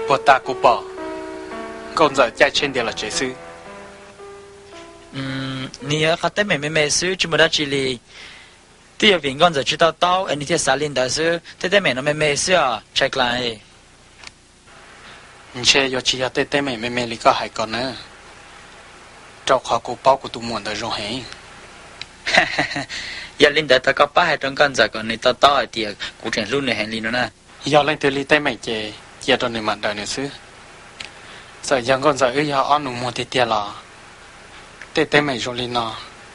Puag ta kuv pom Nkauj Ntxawm caij tsheb ntiav los tsev xwb. Nws yog qhov teeb meem me me xwb tsis muaj dab tsi li. Twb yog vim Nkauj Ntxawm tsis to taub es nws thiaj xav li ntawd xwb, tej teeb meem no me me xwb os Tshais Klas. Ntshe yuav tsis yog tej teeb meem me me li koj hais ko na, rau qhov kuv paub kuv tus muam ntawd zoo heev. Yog li ntawd thov koj pab hais rau Nkauj Ntxawm kom nws to taub hais tias kuv tseem hlub nws heev li no na. Yog leej twg li teeb meem ces cia rau nws mam daws nws xwb. Txawm yog Nkauj Ntxawm wb yog ob nus muag tiag tiag los tej teeb meem zoo li no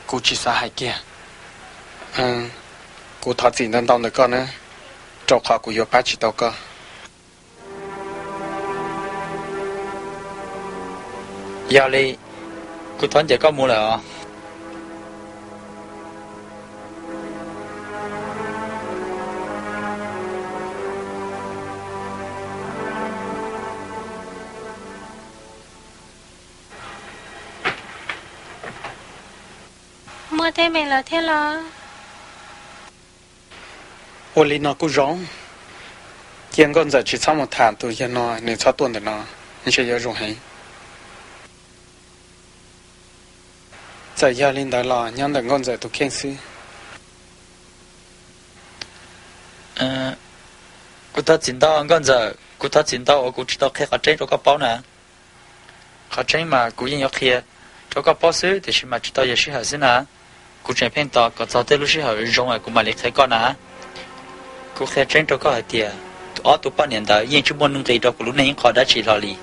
kuv tsis xav hais kiag. Kuv thov txim ntau ntau ntawm koj na, rau qhov kuv yuav pab tsis tau koj. Yog li, kuv thov ncaim koj mus lawm os. Muaj teeb meem lawm thiab los? Ua li no kuj zoo. Cia Nkauj Ntxawm tsis txhob mus tham tus yawg no, nws txhob tuaj ntawm no, ntshe yuav zoo heev. Txawm yog li ntawd los nyob ntawm Nkauj Ntxawm tus kheej xwb. Kuv thov txim ntau Nkauj Ntxawm, kuv thov txim ntau uas kuv tsis tau qhia qhov tseeb rau koj paub na. Qhov tseeb mas kuv yeej yuav qhia rau koj paub xwb tiam sis mas tsis tau yog sij hawm xwb na. Kuv tseem pheej tos kom txog tej lub sij hawm zoo kuv mam li qhia koj na. Kuv qhia tseeb rau koj hais tias ob tug poj niam ntawd yeej tsis muaj nuj nqis rau kuv lub neej ib qho dab tsi hlo li.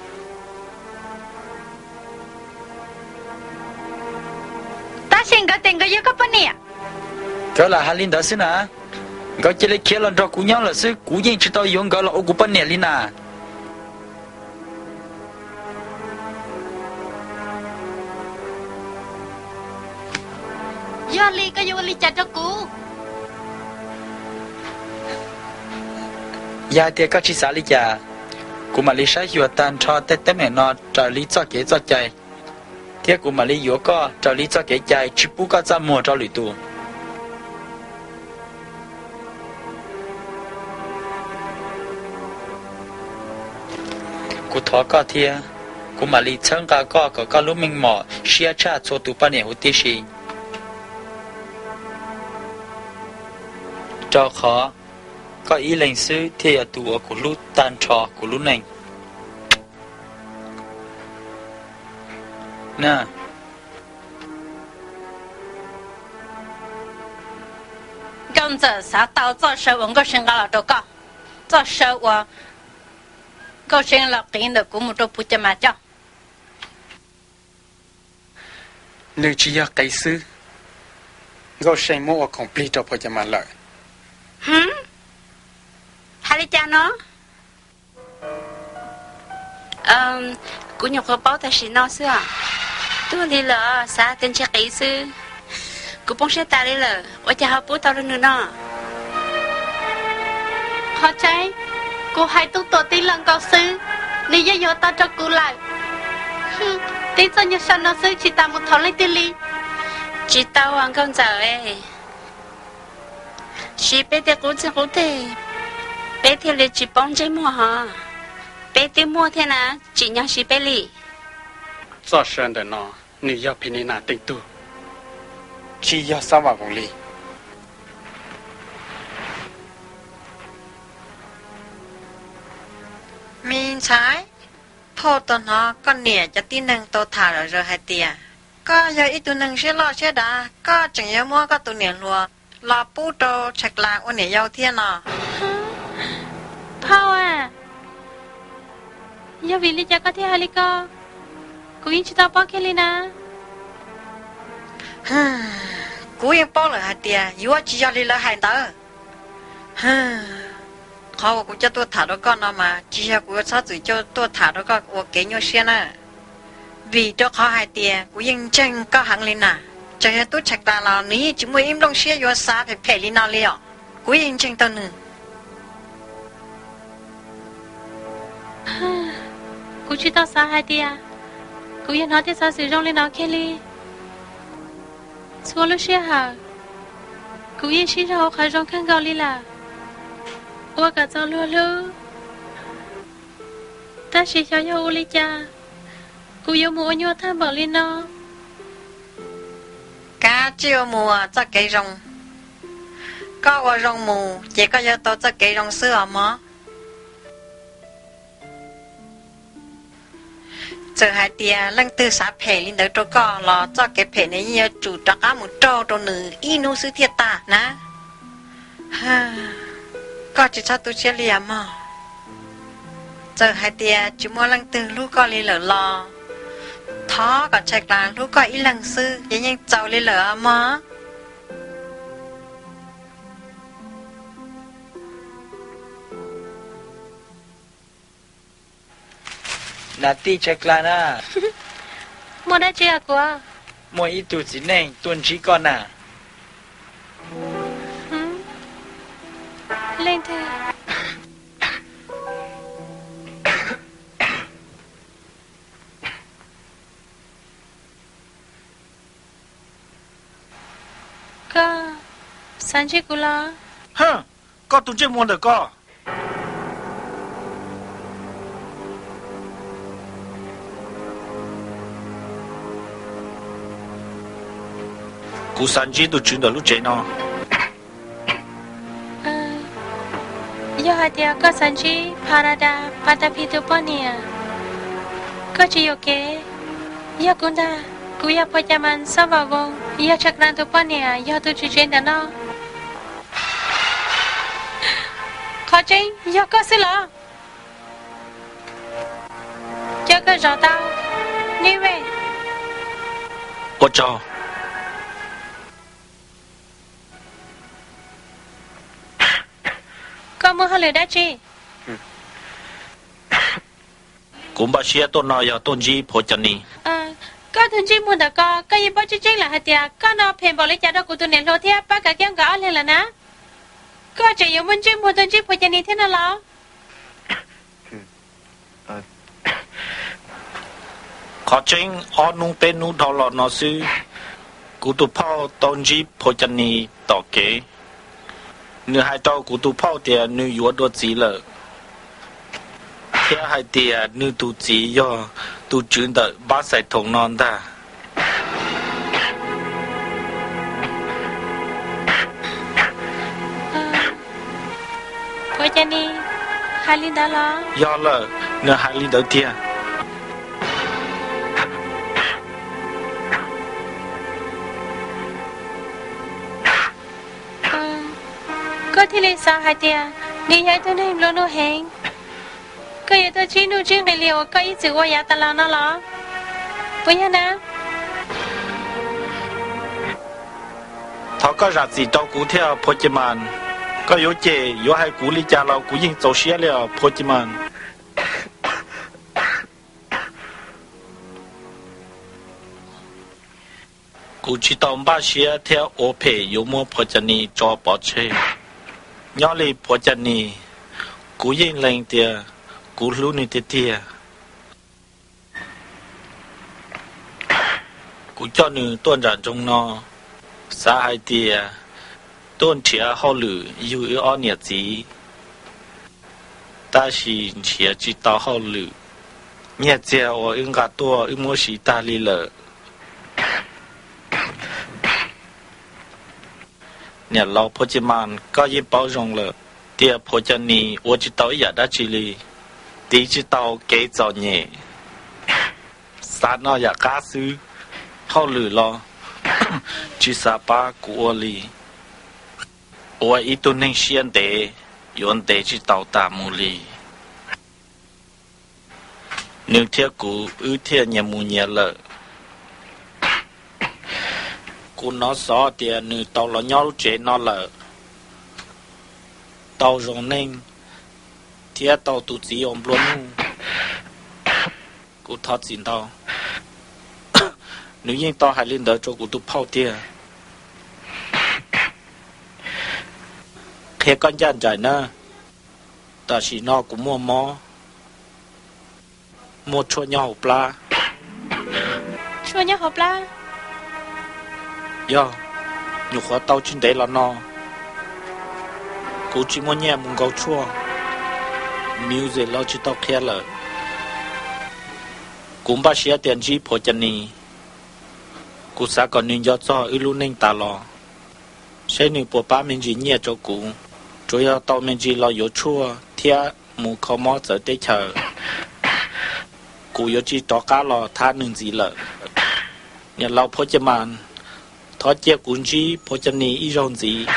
Tab sis nkawd tias nkawd yog koj poj niam. Nkawd lam hais li ntawd xwb na. Nkawd cia li khiav los nrog kuv nyob lawm xwb, kuv yeej tsis tau yuav nkawd los ua kuv poj niam li na. Yog li koj yuav ua li cas rau kuv? Yog hais tias koj tsis xav li cas, kuv mam li saib xyuas tag nrho tej teeb meem no raws li txoj kev txoj cai, thiab kuv mam li yuav koj raws li txoj kev cai tsis pub koj txaj muag rau lwm tus. Kuv thov koj thiab, kuv mam li txhawb nqa koj kom koj lub meej mom siab tshaj txhua tus poj niam huv tib si, rau qhov koj ib leeg xwb thiaj yog tus uas kuv hlub tag nrho kuv lub neej. Nkauj Ntxawm xav tau txoj saw uas Nkauj See nqa los rau koj. Txoj saw uas Nkauj See los qiv ntawm kuv mus rau Phuv Caj Mas coj. Nws tsis yog qiv xwb, Nkauj See muab ua khoom plig rau Phuv Caj Mas lawm. Hais li cas no? Kuv nyuam qhuav paub tam sim no xwb os. Tuag li lawm, xav tias ntshe qiv xwb. Kuv poob siab tas li lawm, ua cas ho pub tau rau nws no? Qhov tseeb, kuv hais tuaj tuam tib lo nkaus xwb, nws yeej yuav tau rau kuv lawm. Tib txoj nyuag saw no xwb tsis tas mus thov leej twg li. Tsis tau Nkauj Ntxawm, siv peb tej qub txij qub teg, peb thiaj li tsis poob ntsej muag hos. Peb twb muaj thiab na, tsim nyog siv peb li. Txoj saw ntawm no nws yog Phim Nis Nas teej tug, tsis yog Xab Vam Voos li. Me ntxhais, phauj tau hnov koj niam cov tib neeg tau tham zom zaws hais tias koj yog ib tug neeg siab loj siab dav, koj tseem yuav muab koj tus niam hluas los pub rau Tshais Klas ua niam yau thiab no. Phauj a, yog vim li cas koj thiaj hais li ko? Kuv yeej tsis tau paub kiag li na. Kuv yeej paub lawm hais tias yuav tsis yog li lawv hais ntawd. Qhov uas kuv coj tuaj tham rau koj no mas tsis yog kuv yuav txhob txwm coj tuaj tham rau koj ua kev nyuaj siab na. Vim rau qhov hais tias kuv yeej ntseeg koj heev li na. Txawm yog tub Tshais Klas los nws yeej tsis muaj ib nplooj siab yuav xav phem phem li no li os. Kuv yeej ntseeg tau nws. Kuv tsis tau xav hais tias kuv yuav hnov tej xov xwm zoo li no kiag li. Txhua lub sij hawm kuv yeej sib zog ua qhov zoo kawg nkaus li lawm. Ua kom txaus luag hlub. Tab sis xyov yog ua li cas kuv yuav mus ua nyuaj tag npaum li no. Kav tsij ua mus ua txoj kev zoo. Koj ua zoo mus ces koj yuav tau txoj kev zoo xwb os mog. Txawm hais tias leej twg xav phem li ntawd rau koj los txoj kev phem ntawd yeej yuav tsum rov qab mus raug rau nws ib hnub xwb thiaj tag na. Koj tsis txhob tu siab li os mog. Txawm hais tias tsis muaj leej twg hlub koj li lawm los thov kom Tshais Klas hlub koj ib leeg xwb ces yeej txaus li lawm os mog. Nas tij Tshais Klas na. Muaj dab tsi os kuv? Muaj ib tug txiv neej tuaj ntsib koj na. Leej twg? Koj xav ntsib kuv los? Koj tus ntsej muag ntawm koj. Kuv xav ntsib tus tswv ntawm lub tsev no. Yog hais tias koj xav ntsib Pha Ra Das, Pas Tas Phis tus poj niam, koj tsis yuam kev. Yog kuv ntag, kuv yog Phua Cas Mas Xob Vam Voos, yog Tshais Klas tus poj niam, yog tus tswv tsev ntawm no. Qhov tseeb yog koj xwb los? Cov koj zov tau, Niv Ves. Ua tsaug. Koj muaj hauj lwm dab tsi? Kuv npaj siab tuaj no yog tuaj ntsib Phua Cas Nis. Koj tus ntsej muag ntawm ko, koj yeej paub tseeb tseeb lawm hais tias koj no phem npaum li cas rau kuv tus niam hluas thiab pab kav kiab nkawd ob leeg lawm na. Koj tseem yuav muaj ntsej muag tuaj ntsib Phua Cas Nis thiab no los? Qhov tseeb ob hnub peb hnub dhau los no xwb, kuv tus phauj tau ntsib Phua Cas Nis tom kev. Nws hais rau kuv tus phauj tias nws yuav dua txiv lawm, thiab hais tias nws tus txiv yog tus tswv ntawm Npab Xais Thoos no ntag. Phua Cas Nis hais li ntawd los? Yog lawm, nws hais li ntawd tiag. Koj thiaj li xav hais tias nws yog ib tug neeg nplua nuj heev, koj yuav tuaj tsib nuj tsib nqis li uas koj ib txwm ua yav tas los no los? Puas yog na? Thov koj zam txim rau kuv thiab Phua Cas Mas. Koj yuav cem yuav hais kuv li cas los kuv yeej txaus siab li os Phua Cas Mas. Kuv tsis tau npaj siab thiab ua phem yuav muab Phua Cas Nis tso pov tseg. Nyob li Phua Cas Nis, kuv yeej lees tias kuv hlub nws tiag tiag. Kuv coj nws tuaj nram nroog no, xav hais tias tuaj nrhiav hauj lwm yug wb ob niam txiv, tab sis nrhiav tsis tau hauj lwm. Nyiaj txiag uas wb nqa tuaj wb muab siv tag li lawm. Niam laus Phua Cas Mas, koj yeej paub zoo lawm tias Phua Cas Nis ua tsis tau ib yam dab tsi li, tiv tsis tau kev txom nyem, xav noj yam qab xwb, hauj lwm los tsis xav pab kuv ua li. Ua ib tug neeg siab ntev yuav ntev tsis tau tas mus li. Nws thiab kuv wb thiaj nyias mus nyias lawm. Kuv hnov xov tias nws tau los nyob lub tsev no lawm, tau zoo neej, thiab tau tus txiv uas nplua nuj. Kuv thov txim ntau. Nws yeej tau hais li ntawd rau kuv tus phauj tiag. Qhia koj ncaj nraim na, tam sim no kuv muaj mob, muaj tshuaj nyob hauv plab. Tshuaj nyob hauv plab? Yog, nyuam qhuav tau tsis ntev los no. Kuv tsis muaj nyiaj mus nkaug tshuaj, music los tsis tau qhia lawm. Kuv npaj siab tias ntsib Phuv Ca Nis, kuv xav kom nws nco txog wb lub neej tas los, saib nws puas pab me ntsis nyiaj rau kuv. Tsuas yog tau me ntsis los yuav tshuaj thiab mus kho mob txawv teb chaws, kuv yuav tsis rov qab los thab nws ntxiv lawm. Niam laus Phuv Ca Mas, thov cia kuv ntsib Phuv Ca Nis ib zaug ntxiv.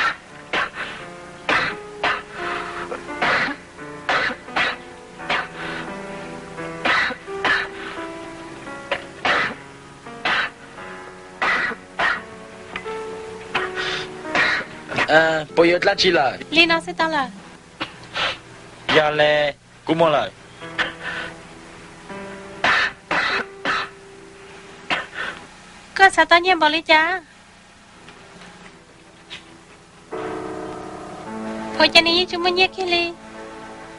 Puas yuav dab tsi lawm? Li no xwb tau lawm. Yog le, kuv mus lawm. Koj xav tau nyiaj npaum li cas? Phuv Ca Nis yeej tsis muaj nyiaj kiag li.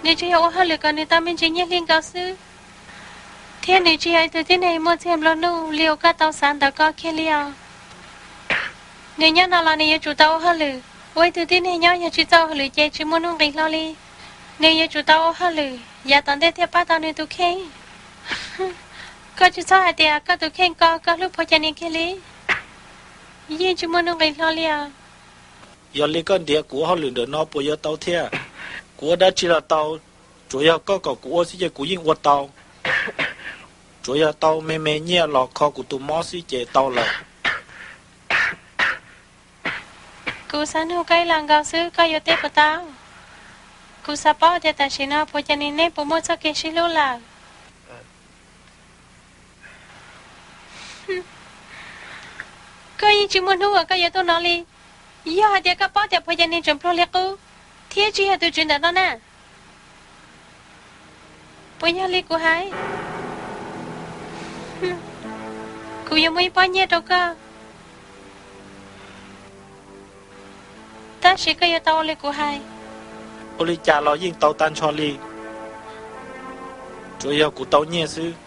Nws tsuas yog ua hauj lwm kom nws tau me ntsis nyiaj hli nkaus xwb, thiab nws tsis yog ib tug tib neeg muaj txiag nplua nuj li uas koj tau xav ntawm koj kiag li os. Nws nyob no los nws yuav tsum tau ua hauj lwm. Ua ib tug tib neeg nyob yog tsis txawj ua hauj lwm ces tsis muaj nuj nqis hlo li. Nws yuav tsum tau ua hauj lwm yav tom ntej thiaj pab tau nws tus kheej. Koj tsis txhob hais tias koj tus kheej ko koj hlub Phuv Ca Nis kiag li. Yeej tsis muaj nuj nqis hlo li os. Yog li koj ntiav kuv ua hauj lwm ntawm no puas yuav tau thiab? Kuv ua dab tsi los tau, tsuas yog koj kom kuv ua xwb ces kuv yeej ua tau. Tsuas yog tau me me nyiaj los kho kuv tus mob xwb ces tau lawm. Kuv xav nug koj ib los nkaus xwb, koj yuav teb puas tau? Kuv xav paub tias tam sim no Phuv Ca Nis neb puas muaj txoj kev sib hlub lawm? Koj yeej tsis muaj hnub uas koj yuav tuaj no li. Yog hais tias koj paub tias Phuv Ca Nis tseem pluag li qub thiab tsis yog tus tswv ntawm no na, puas yog li kuv hais? Kuv yuav muab ib pob nyiaj rau koj, tab sis koj yuav tau ua li kuv hais. Ua li cas los yeej tau tag nrho li, tsuas yog kuv tau nyiaj xwb.